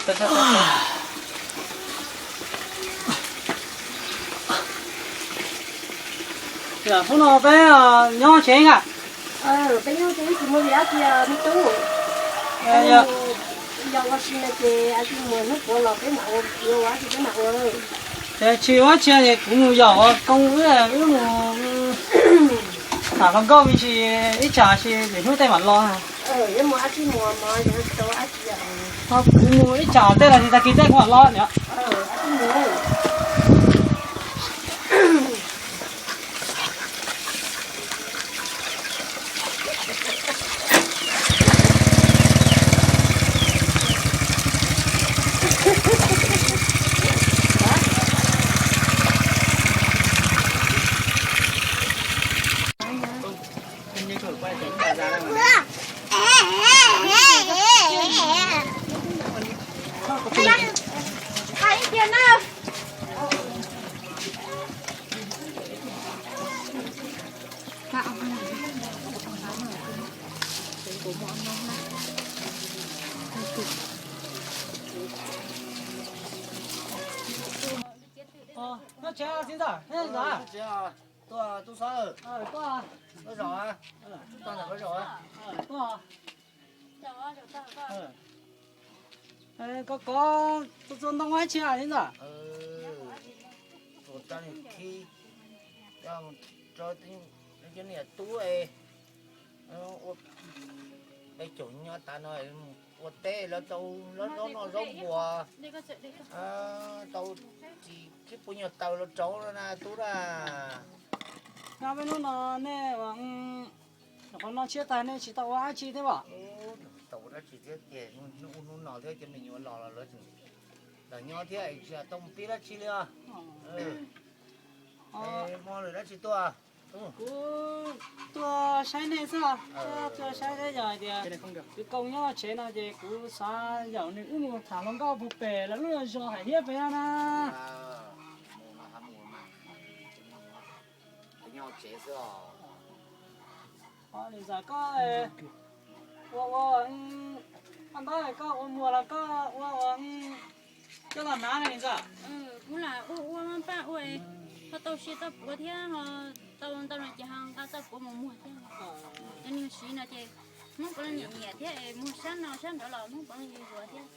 Hnub no peb nyob tsev a? Peb nyob tsev tsis muaj dab tsi me tub. Yog ua si no ces hnub puav los peb mam ua, yuav ua dab tsi peb mam ua. Ces tsis ua dab tsi ces kuv mus yaum ua koob wb, wb mus tham hluas nkauj me ntsis ib tsam sis lwm hnub tej mam los. Kuv mus ib tsam tej los sis tag kis tej kuv mam los niam. Nyob tsev txiv ntxawm, nyob tsev. Tuaj tub xob, tuaj, tuaj zaum, tuaj ntawm koj zaum. Koj kov txua txua ntoo ua dab tsi txiv ntxawm? Tus rab niag khib, cov niam tub es ua peb caug nyob tas no ua teb lawv tau lawv zaub noj zaub npuas, tau tsis khib puas nyuag taws los rauv na tub na. Nyob peb hnub no nej ua, qhov no tshiab tag nej tsis tau ua dab tsi thiab os? Tau ua dab tsi thiab ces hnub no thiab cov me nyuam los los lawv tseem los nyob thiab tsis tau mus pib dab tsi li os. Muaj lwm dab tsi tuaj? Kuv tuaj saib nej xwb, tuaj saib thiab yog hais tias kwv Koob nyob tsev no ces kuv xav yaum nws wb mus tham hluas nkauj puag pem lawv lub zos hais thiab pem no na. Ntxawm koj ua ua, koj ntaub koj ua muag los koj ua ua coj los hnav ne ntxawm? Kuv lam ua ua maj paj ua, ho tau sia txoj puav thiab ho tau ntau no ces ho nqa txoj puav mus muag thiab. Cov niag siv no ces Hmoob puav leej nyiam nyiam thiab es muag sab no sab nraud los Hmoob puav leej yuav yuav thiab.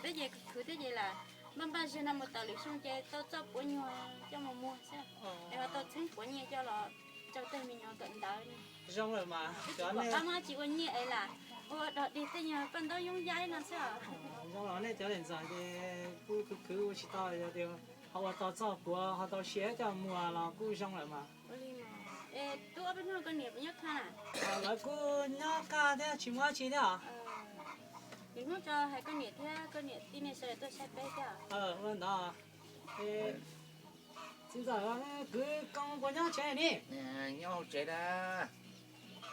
Peb ces khwv thiab ces lam npaj npaj zig no mus tawm lwm xyoo ces tau txoj puav nyuag coj mus muag xwb, es ho tau txheeb puav nyiaj coj los rau tej me nyuam kawm ntawv. Zoo lawm mas, twb tsis pom qab muab dab tsi ua nyiaj es lam ua dog dig tej nyuag paj ntaub yoob yaib no xwb. Zoo los nej cov niam ntxawm ces kuj khwv khwv ua tsis tau, yog tias ho ua tau txoj puav ho tau sia coj muag los kuj zoo lawm mas. Es tub ob peb hnub koj niam puas nyob kha na? Lawv kuj nyob kha thiab tsis muaj dab tsi thiab os. Lwm hnub tso hais koj niam thiab koj niam tij nej sawv daws tuaj saib peb thiab. Ua ntawd. Txiv ntxawm, kwv Koob puas nyob tsev ni? Nyob hauv tsev na.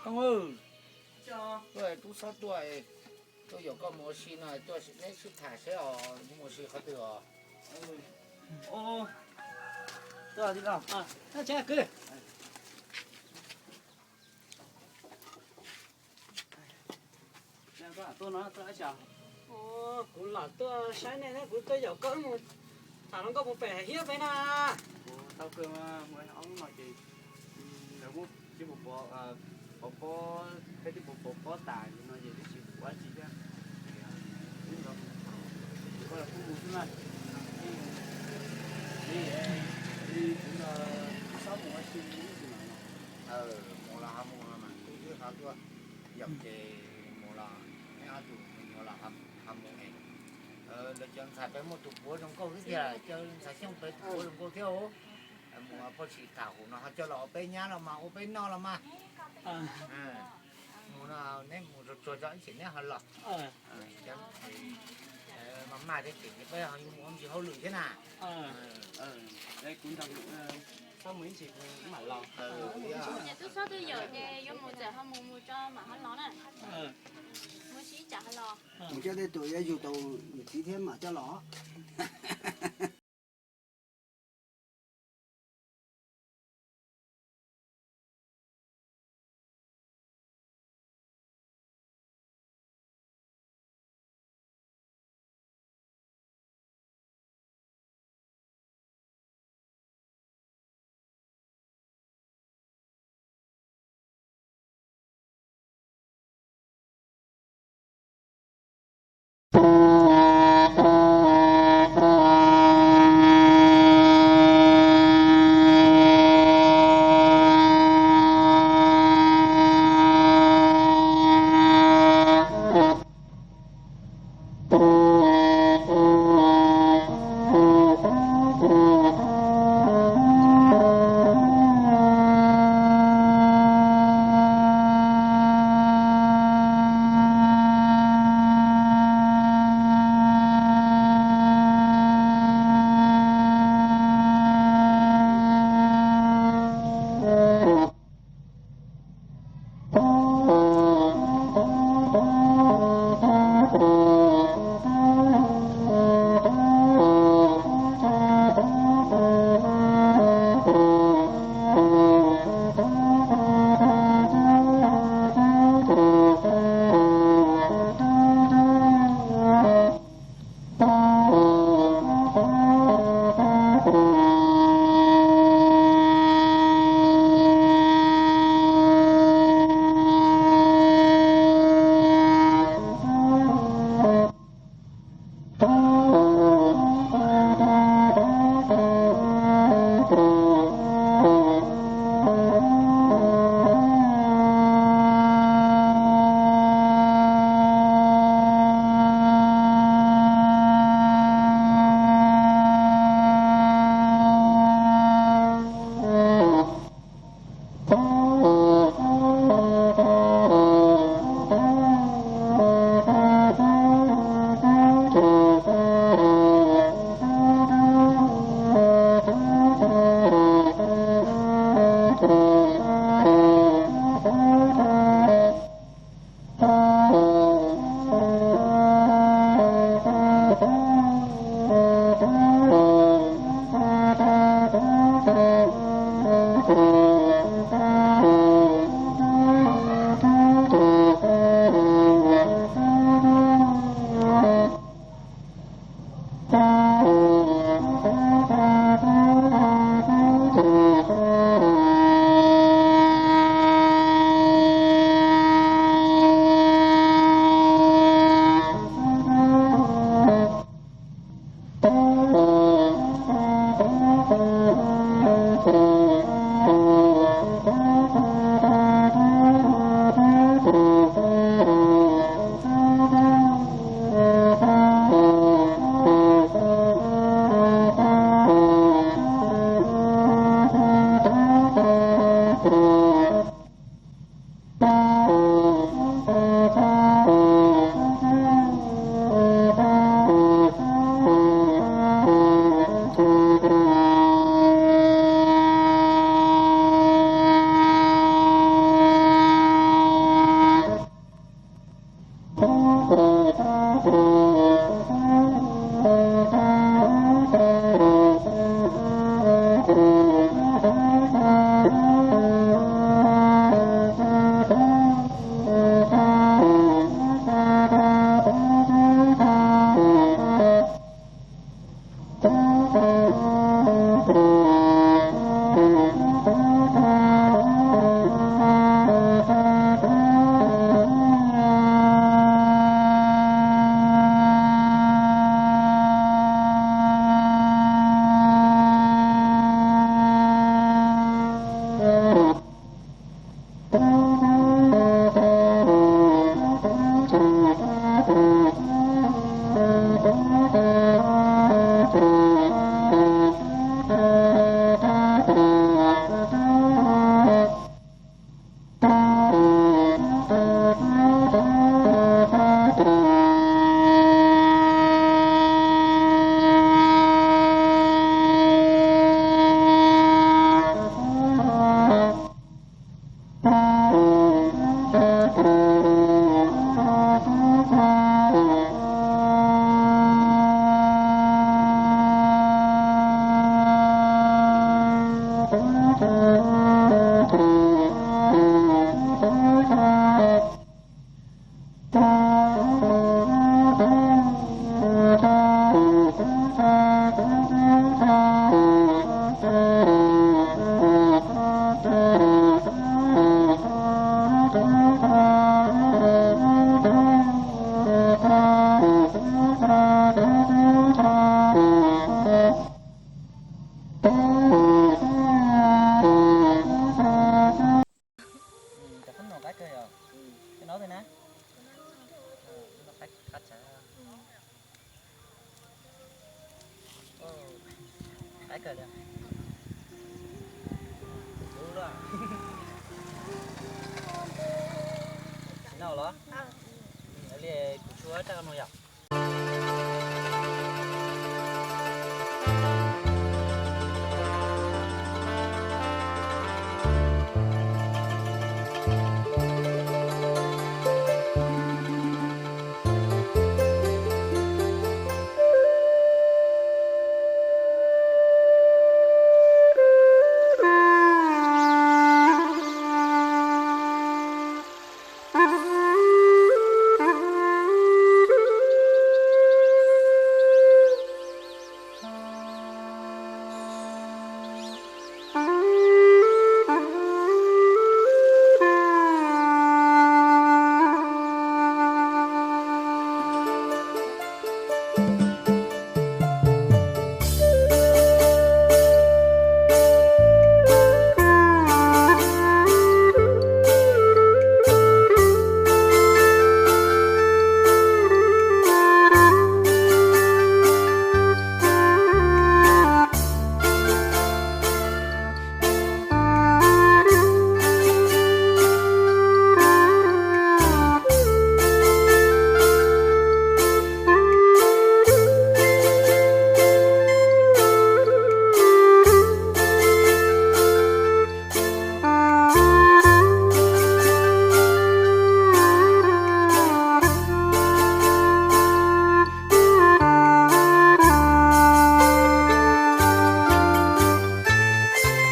Koob, tuaj tub xob tuaj, tuaj yaum koj mus ua si no, tuaj neb sib tham seb os, mus ua si qhov twg os? Tuaj txiv ntxawm. Kuv los tuaj saib nej thiab kuv tuaj yaum koj mus tham hluas nkauj puag pem hiab peb na. Tau kawg, mus ob hnub no ces lawv muab tib puas pov, pov pob, peb tib puas pov pob tas no ces twb tsis pom dab tsi thiab. Koj los kuj mus xwb na. Li kuv no tub xob mus ua si ib tsis mam los. Mus los ho mus mas kuv twb ho tuaj yaum ces mus los neb ob tug me nyuam los ho mus es. Lawv cov ntxhais peb muaj tus puav zoo nkauj xwb tiag, cov ntxhais Xyooj peb tus puav zoo nkauj thiab. Mus Phoj Tshis tham hauv no ho coj los ua peb nyab los mas ua peb noj los mas. Mus no neb mus tsuag tsuag tso ib chim neb ho los. Maj maj thiab ces peb ho yuav mus ua ntsis hauj lwm thiab na. Kuv nrog tub xob mus ib chim kuv mam los. Ces tub xob twb yaum ces yuav mus txawm ho mus mus tso mam ho los na. Mus ib tsam ho los. Mus coj tej tus yuav yug tau niam txiv thiab mam coj los. Cov qab no qab kawg yom? Cov no twg na? Qab, qab tsav. Qab kawg li. Dub luaj. Tsis noj los? Li kuv tshuab raj no yom.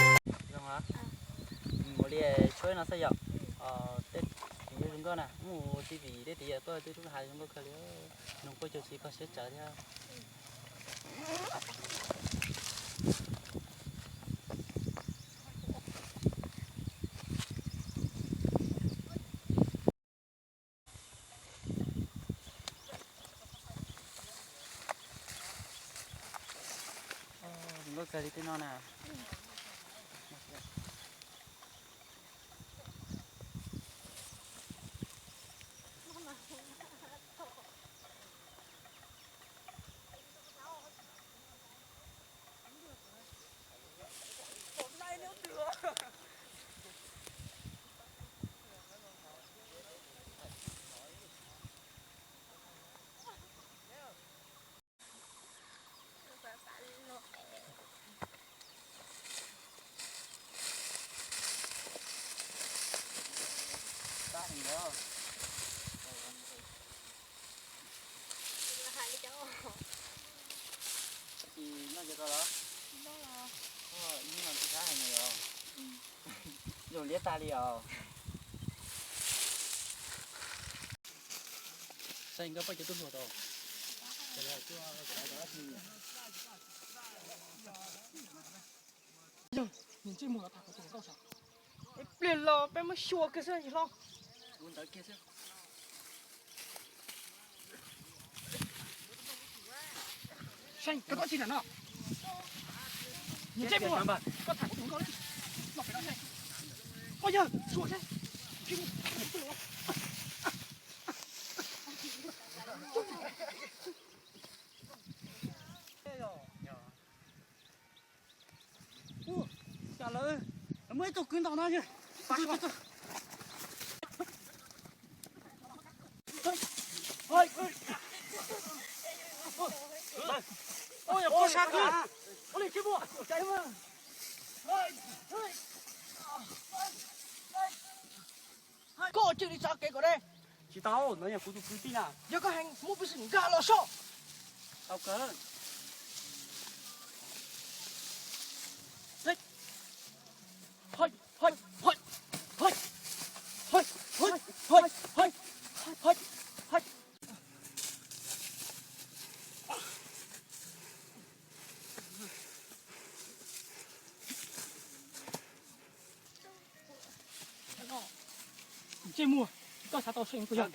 Zoo hov, mus li tshuab no xwb yom. Tej tij zoo nkauj na, mus tij vim tej tij tuaj twb hais zoo nkauj kawg li. Noog quaj cuag tsis kho siab tsawv thiab. Zoo nkauj kawg li tej no na. Zoo liab tag li os. Saib nkawd poj cov tub hluas tau. Yog, ntsej muag los tham kuv tus nkauj sav. Ib pliag los peb muab xyuas kiag xwb hlob. Saib koj tsis nram no. Ntsej muag, koj tham kuv tus nkauj los pem no saib. Oj yawg, xyuas saib. Cas lawv muaj ib tug kwv ntaus no. Ua sa kwv, ua li tsis muaj. Koj cia li tso kev kom deb. Tsis tau, no yog kuv tus kwv tij na. Yog koj heev muab peb sim nkag los sob. Tau kawg. Ntsej muag, koj xav tau seej puas yog?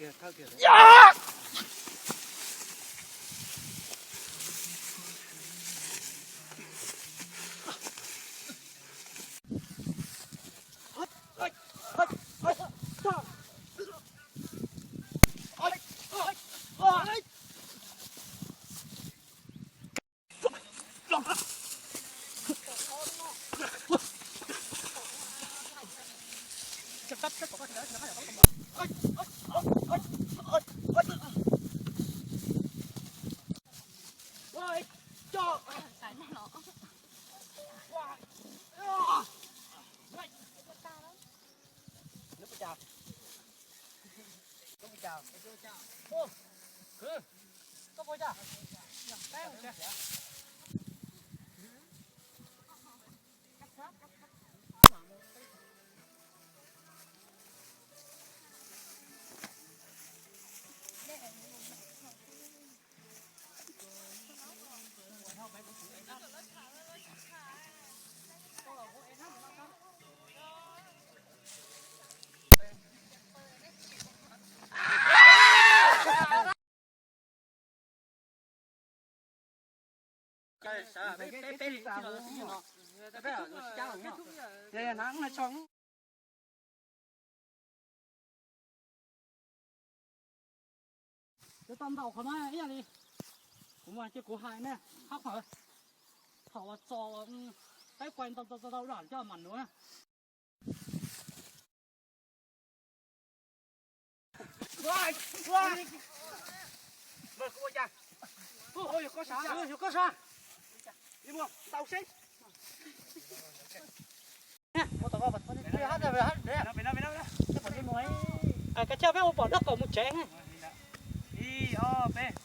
Cov tau ntaus qhov no ib yam li kuv mas cia kuv hais ne, hab qhov thaum uas txo qaib quai ntau ntau ntau ntau zam coj mam nuav na. Koj coj peb ua pom dab qaum mus tsev. Ib, ob, peb.